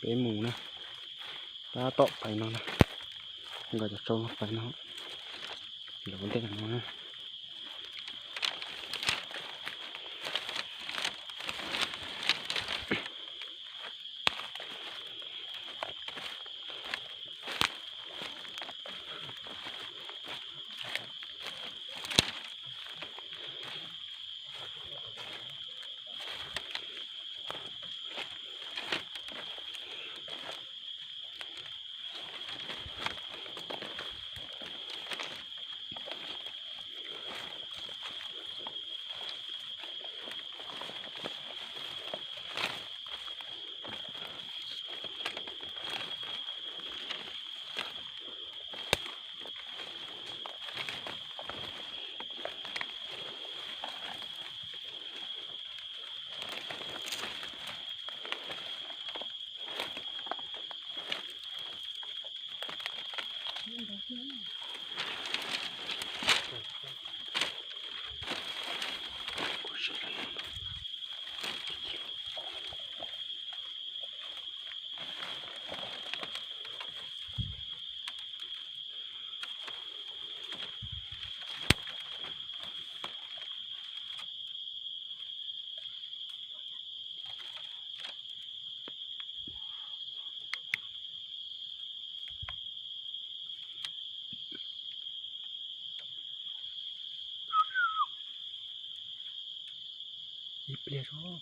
Peb mus na, tab tom pais no na, nkag cov tsau no pais no, lawv ua ntej no na. Ib pliag tso.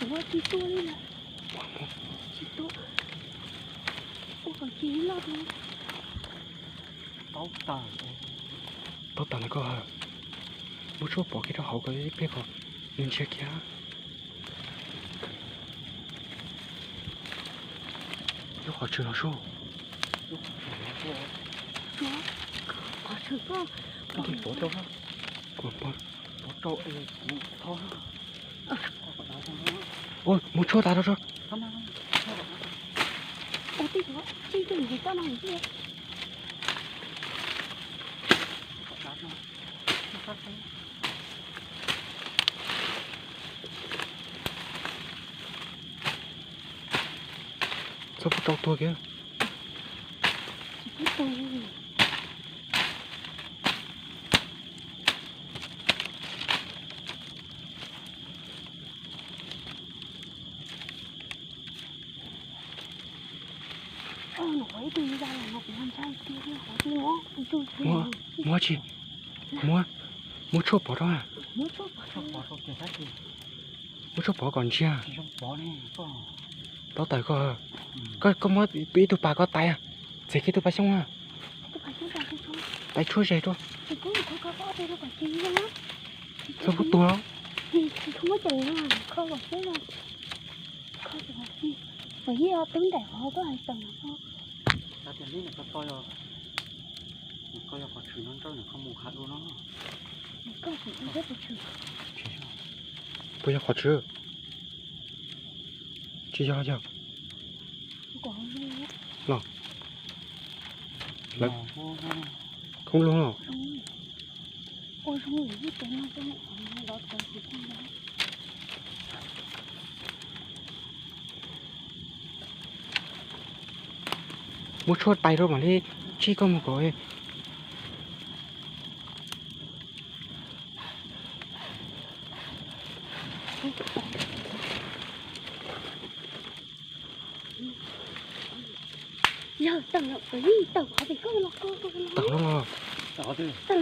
Ua tsis tuaj li na. Tsis tuaj. Ua kom cig loj. Tau tas na koj. Muab tshuaj pov kiag rau hauv kom ib pliag kom nws ntsia kiag. Lub qhov tshwm no sub. Qhov tshwm koj. Kuv pov. Ua, muab tshuaj tas rau. Txhob pub rau tuag kiag. Muab, muab tsi, muab, muab tshuaj pov rau. Muab tshuaj pov kom ntsia. Tau tawm koj, koj muab ib tug pas koj tais, txiav kiag tug pas xyoob na. Tais tshuaj ze rau. Txhob pub tuag. Koj yog qhov tshwm no nrau nws koj mus hav dua no. Puas yog qhov tshwm? Tsis yog los yog? Los. Khoob lug los. Muab tshuaj tais rau mam li tsij koj mus kom. Yog tawm ntawm qhov yeej tawm qhov pem koj los koj los. Tawm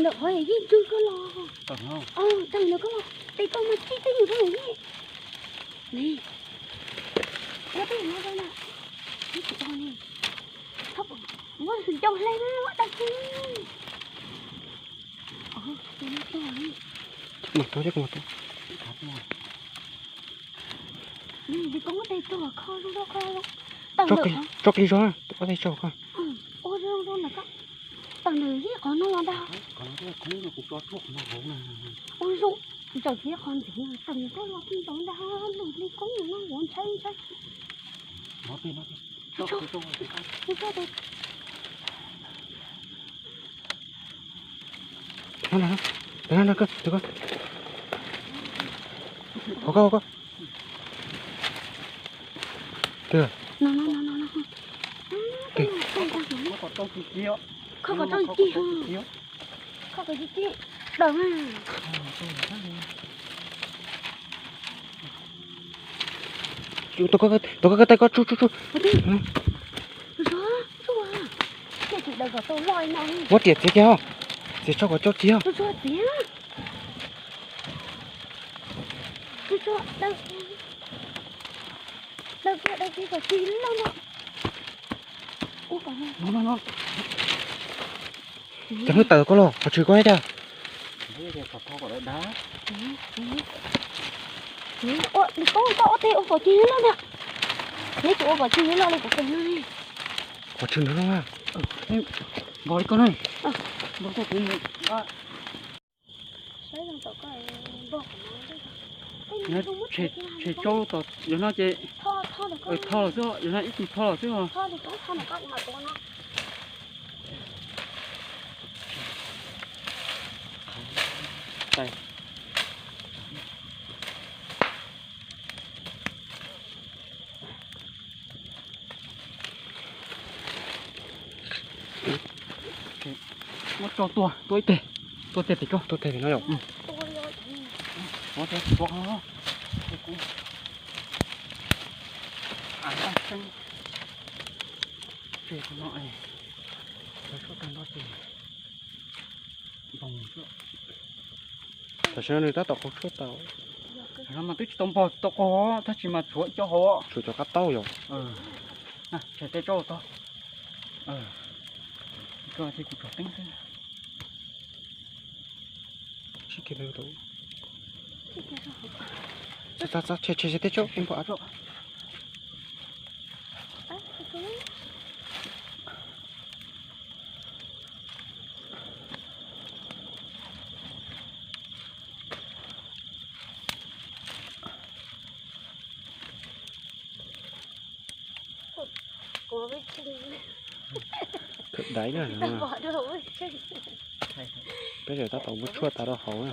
ntawm qhov yeej tswj koj los. Tawm ntawm koj los pem koj mas tsij twb mus rau yeej. Ua tej no rau na. Ib tsis tau ne. Muab ncau hle na, muab dag xwb. Tso kiag zog, tso kiag zog koj. Ua zoo zoo na koj. Tawm ntawm ib qhov no los ntag. Ua zoo, tawm kiag qhov ntxiv, tawm ntawm koj los tawm ntawd lub li koob no ua ntshai ntshai. Hauv koj, hauv koj. Twg? Twg? Koj kom tau cig, koj kom cig cig daws na. Tau koj, tau koj, koj tau koj tsuj tsuj tsuj. Muab riam txiav kiag os, txiav tso kom cau cig os. Cov hnub tawm koj los qhov tshwm koj thiab. Ua li koj, koj ua tej ua kom cig loj ntag. Neb tsis ua kom cig loj li kuv pem no ne. Qhov tshwm no na. Npog li koj na. Npog koj kuv mus. Tshem tsau tom yog no ces tho los xwb, yog no ib tug tho los xwb. Muab tso tua, tua ib teg, tua teg pem koj, tua teg pem no yom. Tua teg pem koj. Tam sim no nws tab tom qaug tshuaj tau. Thaum no mas twb tsis tau npog tau qaug, tab sis mas tshuav ib co hauv. Tshuav cov qab taub yom. Tshem tej tso tau. Koj thiab kuv tso teeb xwb. Tshem tshem tej tso, npog av tso. Khawm daiv na. Peb tseem tab tom muab tshuaj tas rau hauv na.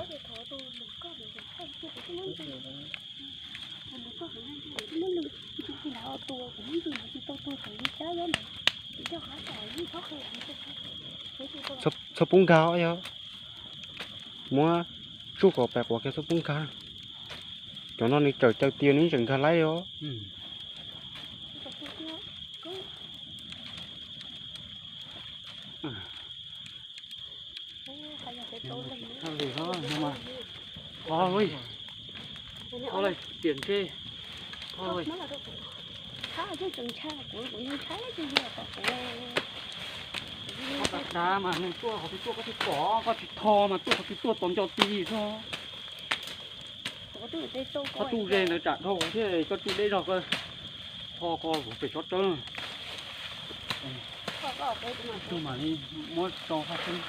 Txhob pub nkag os, yog muab tsuj kom pais quav kiag txhob pub nkag. Cov no nws tawm caw tias nws tseem nkag laib os. Thov li, thov li, tiam ntsej. Koj tas tas mas neeg tuaj qhov twg tuaj koj tsis pom, koj tsis tho mas tuaj qhov twg tuaj tos nco ti xwb. Koj tuaj ze ntawd tsam dhau thiab koj tuaj deb zog koj tho ko pem tsov tsawb. Ib tug mam li muab rau haj xwb.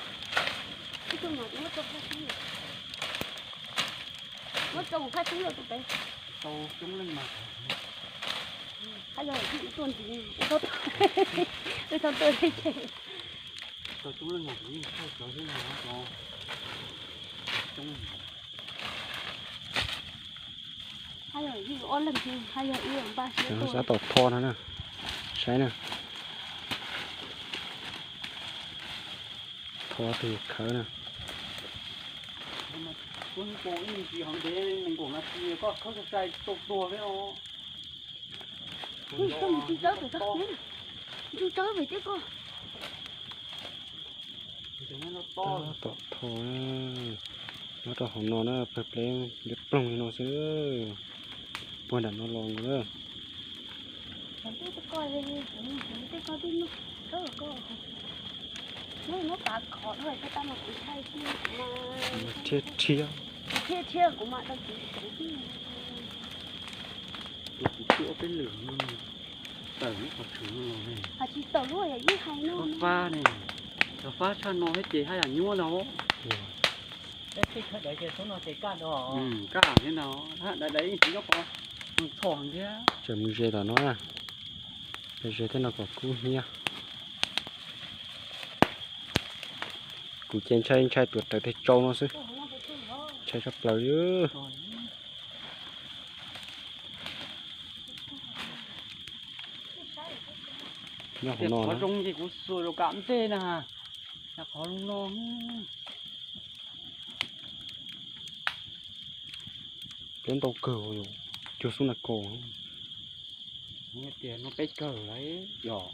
Ib tug mam muab rau haj xwb. Muab rau haj xwb rau pem. Tau coob leej mas. Haj yog ib tuaj ntxiv, wb txhob tuaj li ces. Tau coob leej mas kuv yeej thaij cov xwb no tau coob. Haj yog ib ob leeg, haj yog ib npaj siab tuaj. Sab tom tho no na, saib na. Tho twg khawb na. Kuv nkaus ib me ntsis hov ntev nees nkaum nas this koj khawb sai sai tau tuag thiab os. Ntsuj tsawb pem koj, ntsuj tsawb pem teb koj. Tab tom tho na, nyob rau hauv no na, pawg pleb liab ploog li no xwb. Puag nram no los nkaus na. Rhiab rhiab. Tus kuv tuaj peb lwm no tawm qhov tshwm no los ne. Fab fab ne, cov fab tshaj no thiab ces haj yam nyuaj ntag. Kaj thiab no, dai dai tsis nyob qhov txhos heev thiab. Tseem mus ze tom no na, ze tej no kom kub hnyiab. Kuv ces ntshai ntshai tuam raws tej tsau no xwb, ntshai tshaj plaws li. Nyob hauv no qhov zoo ces kuv xuas zaum kam ntej na, qhov zoo no. Peb ntau kawg, cuag xub na kaus. Tias no peb kawg lawm yog.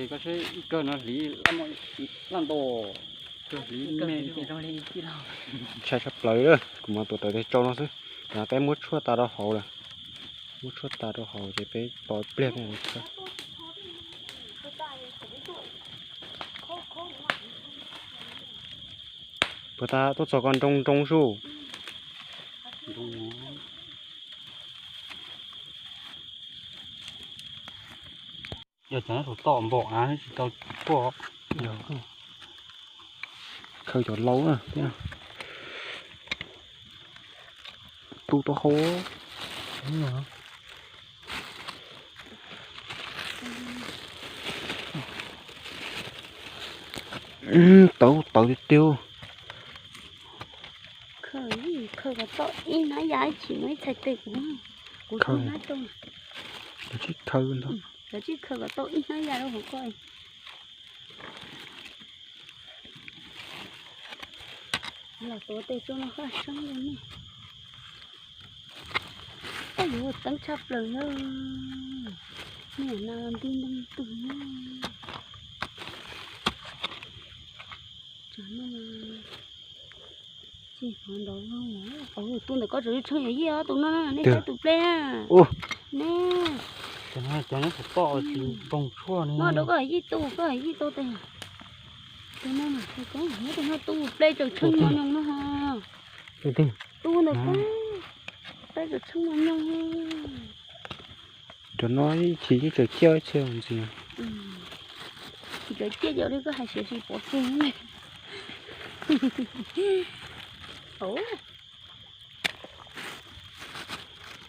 Koj saib ib kawg no hliv laj ntau, kawg hliv me. Ntshai tshaj plaws, kuv mas tuam raws tej tsau no xwb. Peb muab tshuaj tas rau hauv lawm, muab tshuaj tas rau hauv ces peb tos ib pliag peb. Puas tas tuaj txog koj nroo nroo sub. Yog cov thaum tom npaum av tsis tau tuaj. Khaws cov laus na thiab. Tu tau hau. Tawv tawv tiag tiag. Khaws kom tau ib hnab yaj ib chim no ib txhais tes kuv, kuv tu hnab rau. Khaws ntag. Khaws kom tau ib hnab yaj rau hauv ko. Los tuav tej tsau no haj seeb li ne. Tej yuav teeb tshaj plaws na. Niam no nti ntoo tug na. Tus ntawm koj tseem tsheej yam yij os, tus no nej saib tus pleb na. Ua, ne, cov nyob saum toj tsis npog tshuaj ne. Muab rau koj yij tu, koj yij tu tes. Tus no mas, tus no tu pleb tseem tsheej nyoos nyoos no ho. Tu ntawm koj, pleb tseem tsheej nyoos nyoos. Cov no ib chim yeej tseem ciaj ib txhia ntxiv. Tsis tseem ciaj cov li koj hais siav tsis pov tseg.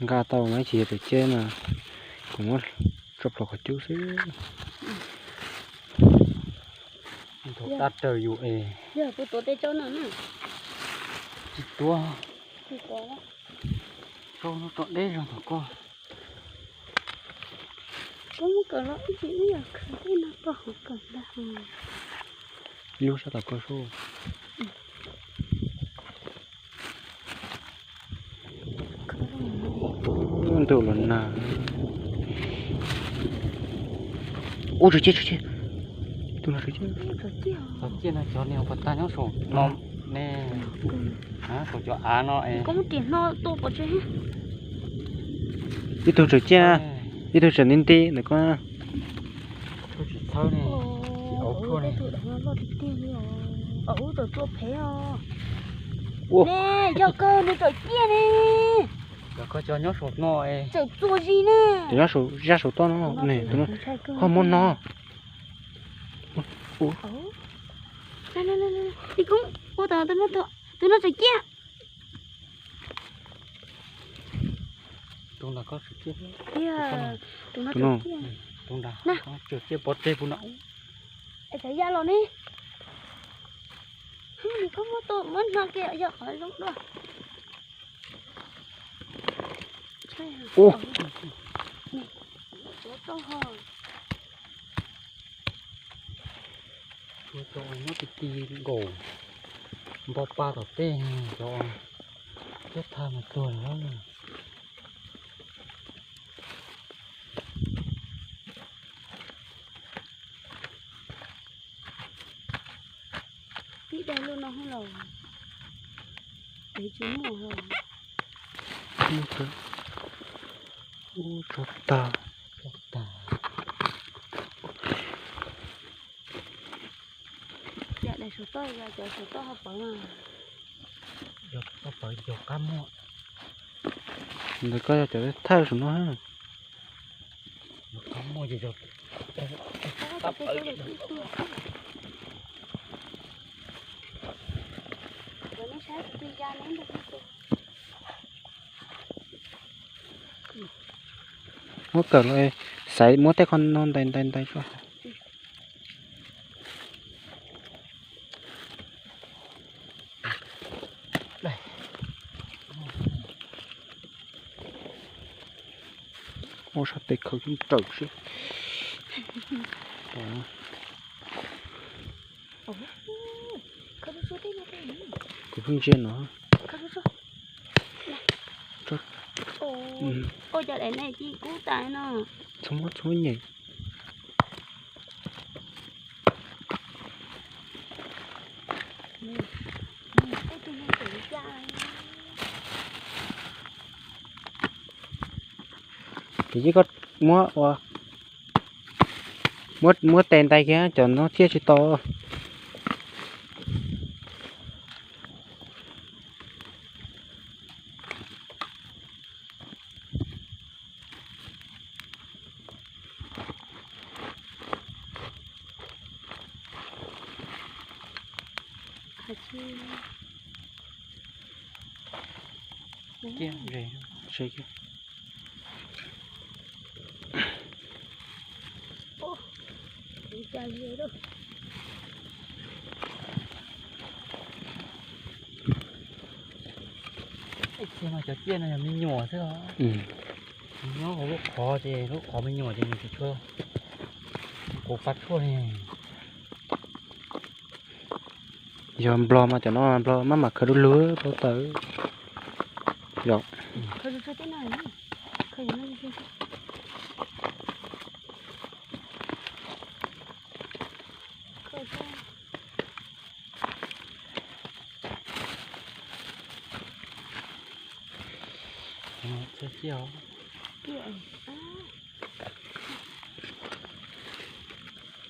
Nqa tau mas ib chim tseem ciaj no, kuv muab tso plhuav qhov cub xwb. Ntau dab raws yus es. Yog kuv tuav tej tsaub no na. Tsis tuav. Tsis tuav. Tsaub no tso deb zog tom koj. Koj muab kawm los ib chim wb yog khaws tej no pog hauv kawm ntag. Lub sab tom koj sub. Ntug los nag. Ub, tseem ciaj, tseem ciaj. Tus no tseem ciaj. Tseem ciaj no cov niag pas tag nyob saum no ne. Saum cov av no es. Koj muab riam hno tua pov tseg. Ib tug tseem ciaj, ib tug tseem nti nti ntawm koj. Tsis txhawb ne, tsis auv tshuaj ne. Ub, tseem tua phev os. Ne, yog kawg nws tseem ciaj ne. Cov koj cov nyob saum no es. Tseem txuas zis ne. Cov nyob saum, zaj saum toj no ne, tus no ho muab no. Tus no tseem ciaj. Tus no tseem ciaj. Tus no tseem ciaj. Tus no tseem ciaj pov tseg puas no. Es cov ya los ne. Nws koj muab tua muab hno kiag yog qhov zoo dua. Ub. Tua cov nyob ti ti nkaus, npo pa tom tej, cov thiab thaj mas tuag lawm. Tib daim lub no hwj los, pem tsis muaj hlo. Ub, tso tag. Tso tag. Yog daim saum toj, yog cov saum toj ho pawv mas. Yog toj pawv yog qab muag. Ntawd koj yog cov thawj saum no. Yog qab muag ces yog qab pawv. Muab kawm los xaiv muab tej qho no ntais ntais ntais tso. Ua sab tes khaws coob raws sib. Kuv pheej ntsia no. Ua cas daim no ci kub tas no. Txhob muab, txhob muab nyem. Ces yeej koj muab ua, muab, muab tes ntais kiag cov no thiaj tsis tau. Kiag, kiag. Ib txhia mas cov ciaj no yog me nyuam xwb os. Nyob hauv lub qhov ces lub qhov me nyuam ces nws tsis tshua kuv pab tshuaj li. Yog nplog mas cov no nplog maj mam khaws du lug tau tawm. Yog.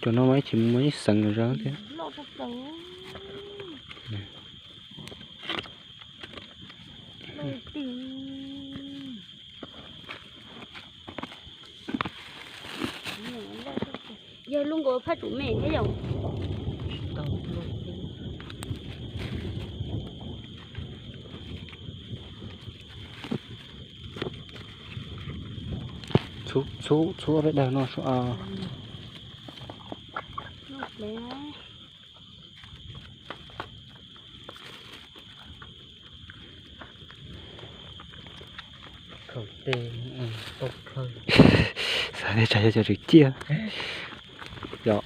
Cov no mas ib chim muaj ib xeev zog thiab. Yog lub nkaus phaj tsum me thiab yom. Txhub txhub peb daws no sua. Xav tias tsam yog cov tseem ciaj. Yog.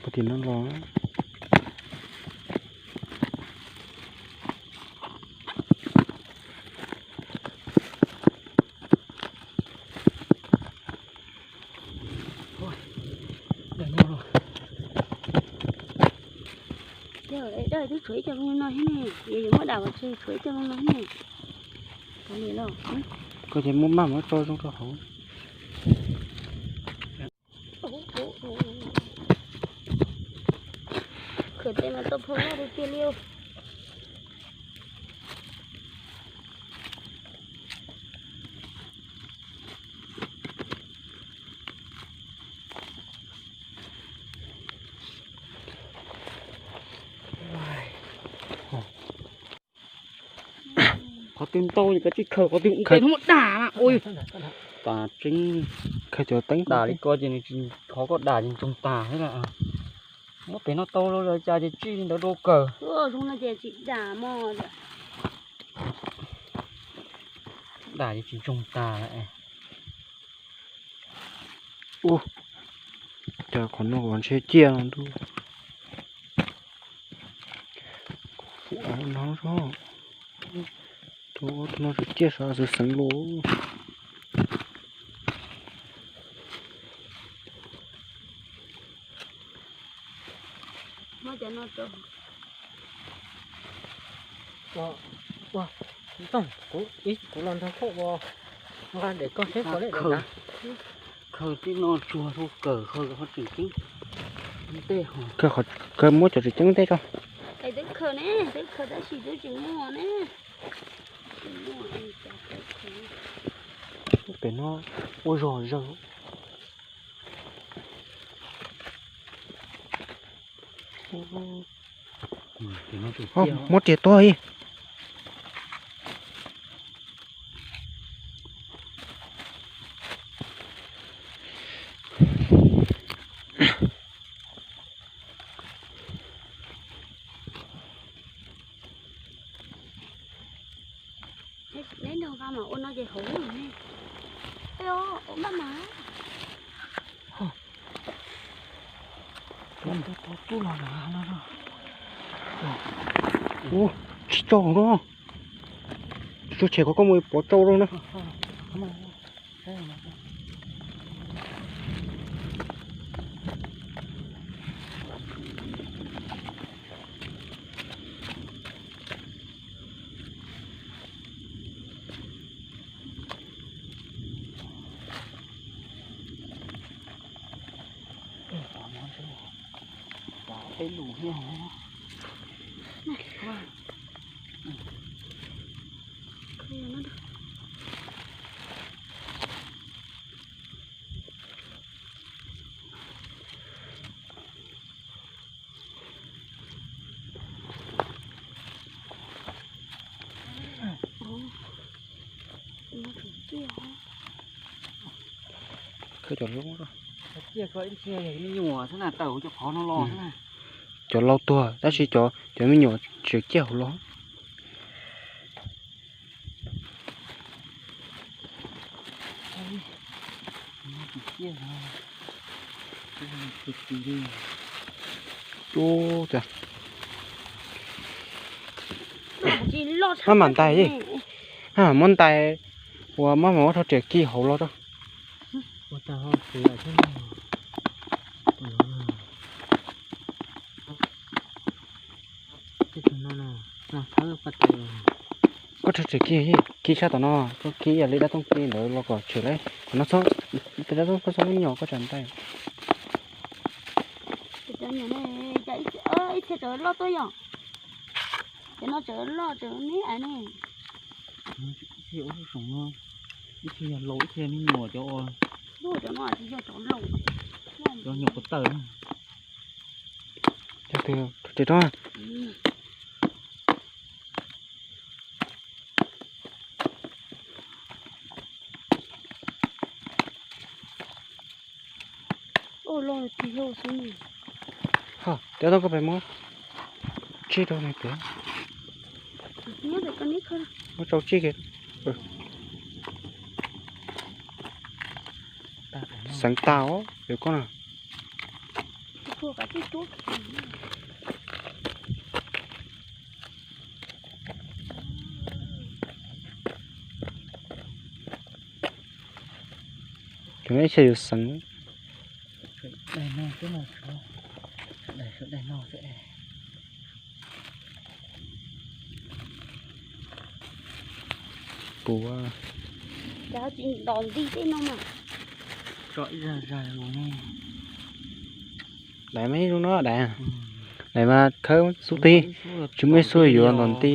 Puag tim no los. Yog daj twb tshuav ib co zoo no thiab ne, yog yuav muab dam los tseg tshuav ib co zoo no thiab ne. Koj ces muab maj mam tso zoo rau hauv. Khawm tes mas tau phau loj tiag tiag li. Qhov twg ntau ces kav tsij khaws, qhov twg ua tes muab dam na. Ui, tas tseeb. Khaws cov teeb dam li ko ces nws tsis, qhov koj dam ces ntsoog tas xwb na. Muab pem no tau los cas ces tsij li ntawd rau kawg. Zoo no ces tsis dam mog. Dam ces tsis ntsoog tas lawm. Ua cas qhov no ntshe ciaj no ntuj. Kuv no, tus no tseem ciaj sav xeev xeev los. Kuv los nrog koj ua, nqa dam koj seb puas li dam. Khaws tib no tsuag rau kawg, khaws qhov tseem ceeb ntej. Khaws muab cov tseem ceeb ntej tso. Twb khaws ne, twb khaws tab sis twb tsis muaj ne. Pem no ua zog zawg. Muab riam tuag ib. Neb nrog nqa mas ua no ces hauv ne. Ua npaj mas. Ua, tsis tsau no. Tsis tsau tshem, koj mus pov tsau rau na. Peb lus thiab. Khawb cov loob, me nyuam xwb na, tawm cov qhov no los xwb na. Cov laus tuag tab sis cov, cov me nyuam tseem ciaj hauv los. Ub, maj mam ntais, maj mam muab ntais, uas maj mam muab rho riam kis hauv los rau. Ua cas ho txiv lawm thiab no? Tej tug no no. Koj rhawv tseem kiag, kiag sab tom no, koj kiag ib yam li dab tooj kiag ntawd los kom tshwm lauj. Qhov no txhob, tes dab tooj koj txhob muab nyos koj tsam ntais. Ib txhia tseem loj tuaj yom. Cov no tseem loj tseem neb ais ne. Ib txhia ua lub xoom no, ib txhia yog laus ib txhia me nyuam cov uas, cov no tsis yog cov laus, cov nyuam qhuav tawm. Cov twg rau tsev rau. Cov no koj pem muab tsij rau nws pem. Muab tsau tsij kiag. Xeev tas os, yog koj na. Cov no ib txhia yuav xeev. Puas, tsis ntos nti tej no mas. Daim mas ib lub no daim, daim mas khawb xub tib, tsis muaj ib xub yuav ntos nti.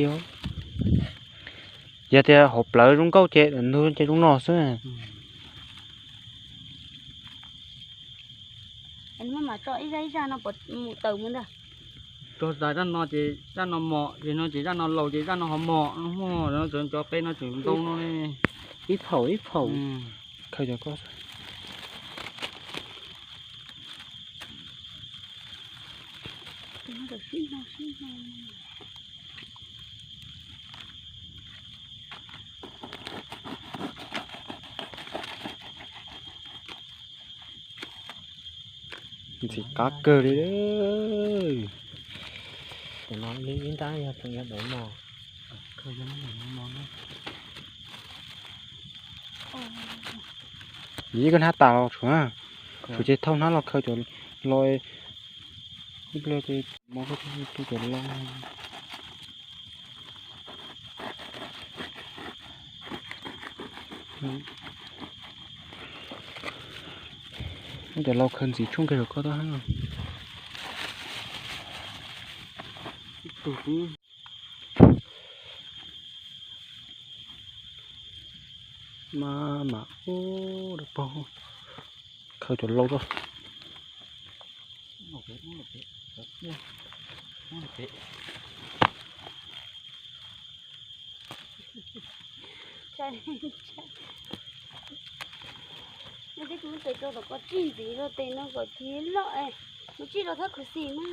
Yog tias hauv plawv zoo nkauj ces ntug ces zoo no xwb. Mus tso ib zaj ib zaj no puas mus tawm mus ntag. Tso zaj no ces zaj no mos, zaj no ces zaj no laus ces zaj no ho mos no, tseem cov qe no tseem ntau no ne. Ib phaum ib phaum. Khaws cov koj. Ntxim qab kawg li. Yog koj hnab tas los tshuav, tshuav ces thauj hnab los khaws cov lo, ib pliag ces mov koj tu cov lo. Muab cov lo khaws ntxiv tshooj kiag rau koj tab. Mas mas ub, khaws cov lo rau. Ntshai, ntshai. Nws twb tsis muab tes rau tom ko tsij ntxiv rau tes no kom tsis loj es mus tsij rau thab khuv xim mas.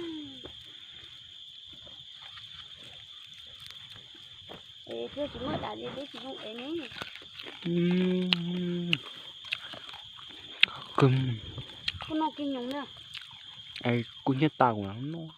Es thiaj tsis muab dam li peb tsis zoo es ne. Kuv noj kiag nyoos na. Es kuv nyiaj tas kuv noj.